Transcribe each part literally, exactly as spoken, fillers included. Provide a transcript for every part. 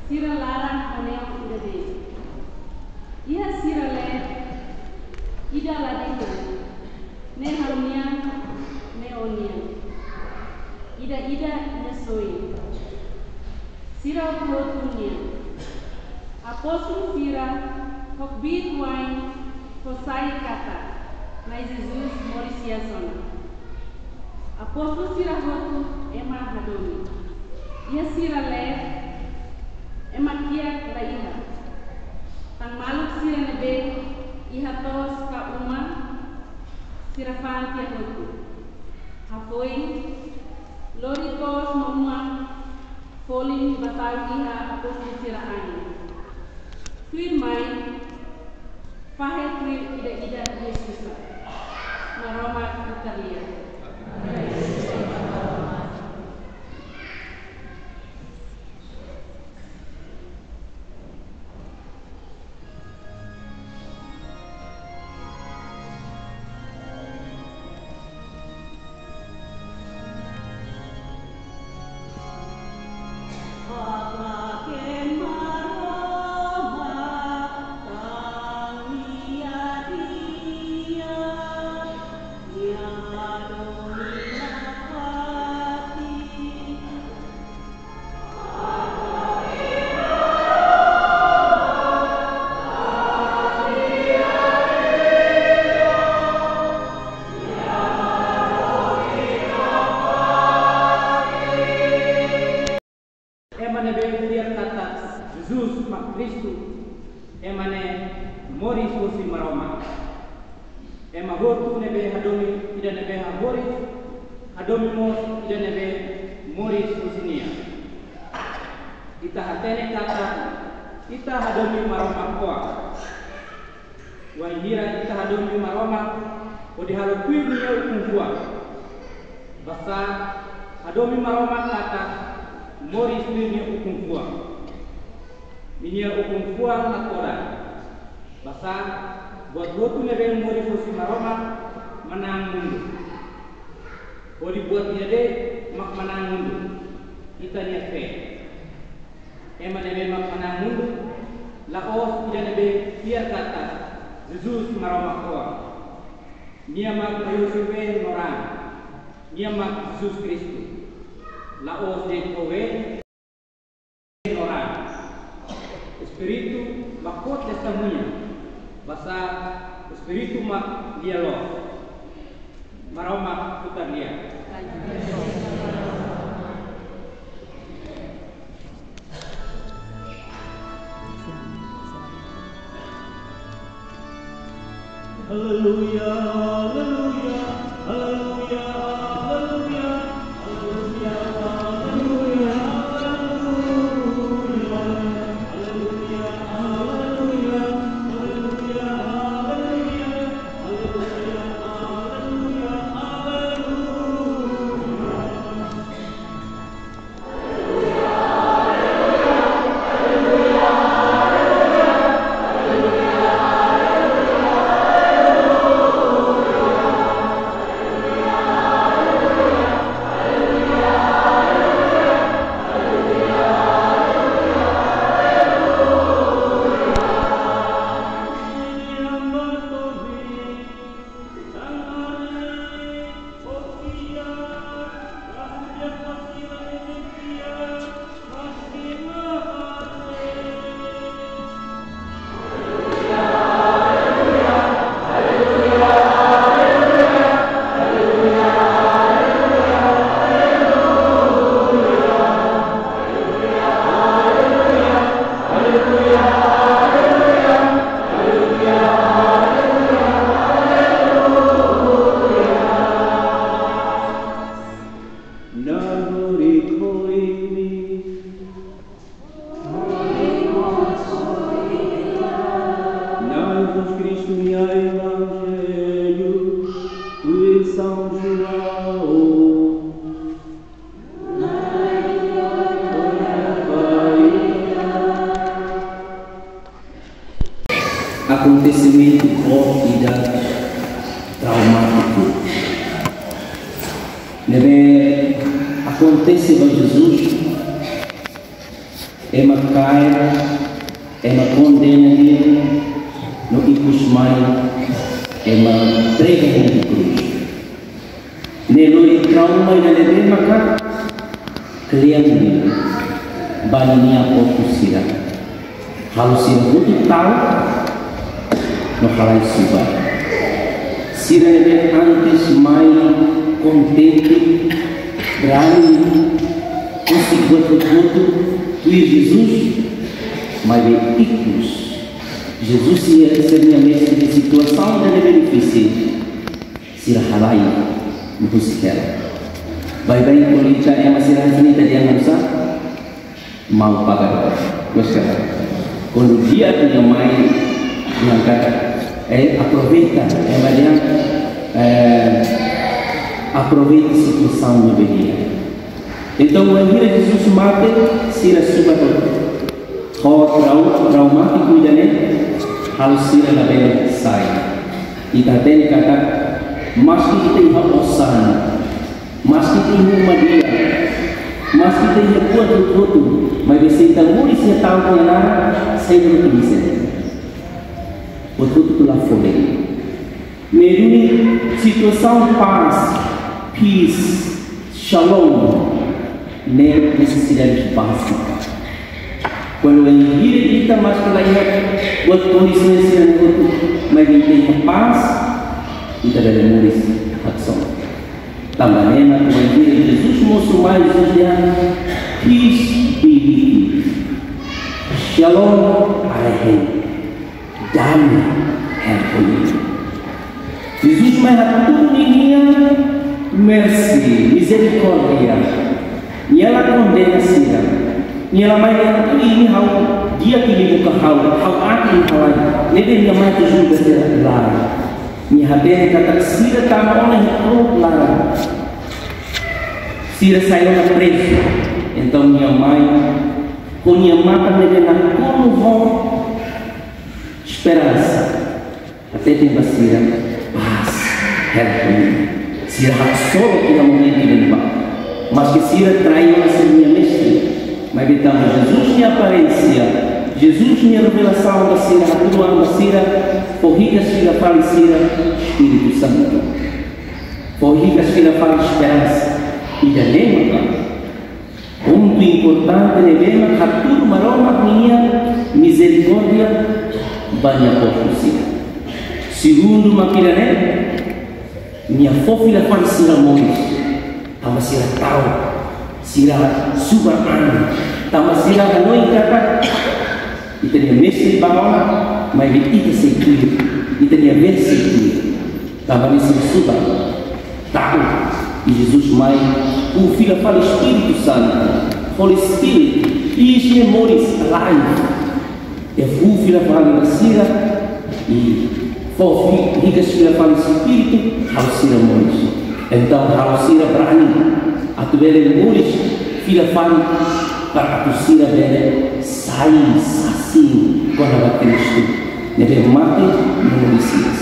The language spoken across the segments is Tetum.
Sira laran ho neon ida de'it. Iha sira leet ida la dehan, ne'e ha'u-nian, ne'e ó-nian. Ida-idak nia soin. Sira hotu-hotu nian. Apóstolu sira ho kbiit-wa'in fó sai katak Na'i Jesus moris hi'as ona. Apóstolu sira hotu ema hadomi. Iha sira leet ema kiak la iha. Tan maluk sira ne'ebé iha to'os ka uma, sira fa'an tiha hotu. Hafoin, lori to'os no uma folin ba tau iha apóstolu sira-ain. Tuirmai, fahe tuir ida-idak nia susar. Maromak Tutan Lia. Ema ne'ebé fiar katak Jesus mak Kristu, ema ne'e moris husi Maromak. Ema hotu ne'ebé hadomi ida ne'ebé hamoris, hadomi mós ida ne'ebé moris husi nia. Ita hatene katak ita hadomi Maromak ko'a. Wainhira ita hadomi Maromak hodi halo tuir nia ukun-fuan. Basá hadomi Maromak katak moris tuir nia ukun-fuan. Ninia ukun-fuan natodan. Basá buat hotu ne'ebé moris husi Maromak manán mundu. Hodi buat ida de'it mak manán mundu. Ita-nia fé. Ema ne'ebé mak manán mundu, la'ós ida ne'ebé fiar katak Jesus Maromak ko'a. Nia mak Maria José no raan. Nia mak Jesus Kristu. La'ós de'it oe no raan. Espíritu mak fó testemuña. Basá Espíritu mak lia loos. Maromak Tutan Lia. Aleluia, aleluia, aleluia, aleluia. Na'i Jesus Kristu nia Evanjellu tuir São João. Akontesimentu boot ida traumátiku ne'ebé akontese ba Jesus Ema kaer, ema kondena nia, no ikus mai ema prega iha krús. Ne'e lori trauma ida ne'ebé maka kle'an nia ba ninia apostólu sira. Halo sira hotu ta'uk no halai subar. Sira ne'ebé antes mai kontente, brani, husik buat hotu-hotu tuir Jesus, maibé ikus Jesus iha sira-nia mesak iha situasaun ida ne'ebé difisil, sira halai no husik hela. Baibain kuandu ita ema sira hanesan ne'e, ita dehan oinsá? Mau pagar. Loos ka lae? Kuandu di'ak nia mai, nia katak, eh, aproveita, ema dehan, eh, aproveita situasaun ne'ebé di'ak. Entaun, wainhira Jesus mate, sira subar hotu. Ho trau-, traumátiku ida-ne'e, halo sira labele sai. Ita hatene katak, maski ita iha osan, maski ita iha uma di'ak, maski ita iha buat hotu-hotu, maibé se ita moris iha ta'uk nia laran, saida mak ita sei sente? Buat hotu-hotu la folin. Ne'e duni situasaun pás, peace, shalom, ne'e nesesidade bázika. Kuandu wainhira ita maski la iha buat kondisaun sira-ne'e hotu, maibé ita iha pás, ita bele moris haksolok. Tanba ne'e mak wainhira Jesus mosu mai, Jesus dehan, "Peace be with you. Shalom aleichem." Dame herkoni. Jesus mai hatudu ninia mercy, mizerikórdia. Nia la kondena sira. Nia la mai dehan, "Imi, ha'u di'ak liu ka ha'u, ha'u aat liu ka lae." Ne'ebé nia mai atu julga sira, lae. Nia hatene katak sira tama ona iha laran. Sira sai ona prezu. Entaun nia mai ho nia matan ne'ebé nakonu ho esperansa. Hatete ba sira, pás, herkoni. Sira haksolok iha momentu ne'ebá. Maski sira trai ona sira-nia mestre, maibé tanba Jesus nia aparénsia, Jesus nia revelasaun ba sira, hatudu an ba sira, fó hikas fila fali sira Espíritu Santu. Fó hikas fila fali esperansa. Ida-ne'e mak pontu importante ne'ebé mak hatudu Maromak ninia mizerikórdia ba nia povu sira. Segundu mak ida-ne'e, nia fó fila fali sira moris, tanba sira ta'uk, sira subar an, tanba sira hanoin katak ita-nia mestre bá ona, maibé ita sei tuir, ita-nia vez sei tuir. Tanba ne'e sira subar, ta'uk, i Jesus mai, fó fila fali Espíritu Santu, Holy Spirit, i sira moris, alive. Nia fó fila fali ba sira, i fó fi-, hikas fila fali Espíritu, halo sira moris. Entaun, halo sira brani atu bele moris fila fali, para atu sira bele sai sasin kona-ba Kristu ne'ebé mate no moris hi'as.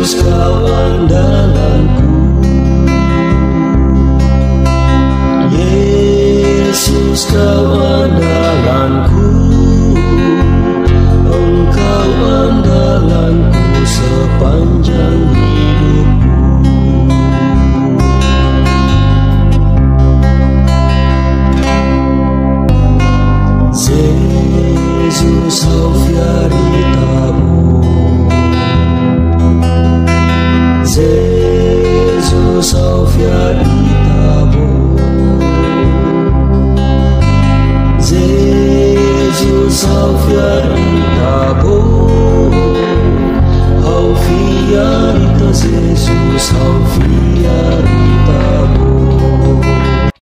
Kau andalanku, Yesus, Kau andalanku, Engkau andalanku sepanjang hidupku. Jesus, ha'u fiar Ita-Boot. Jesus, ha'u fiar Ita-Boot. Jesus, ha'u fiar Ita-Boot. Ha'u fiar Ita, Jesus, ha'u fiar Ita-Boot.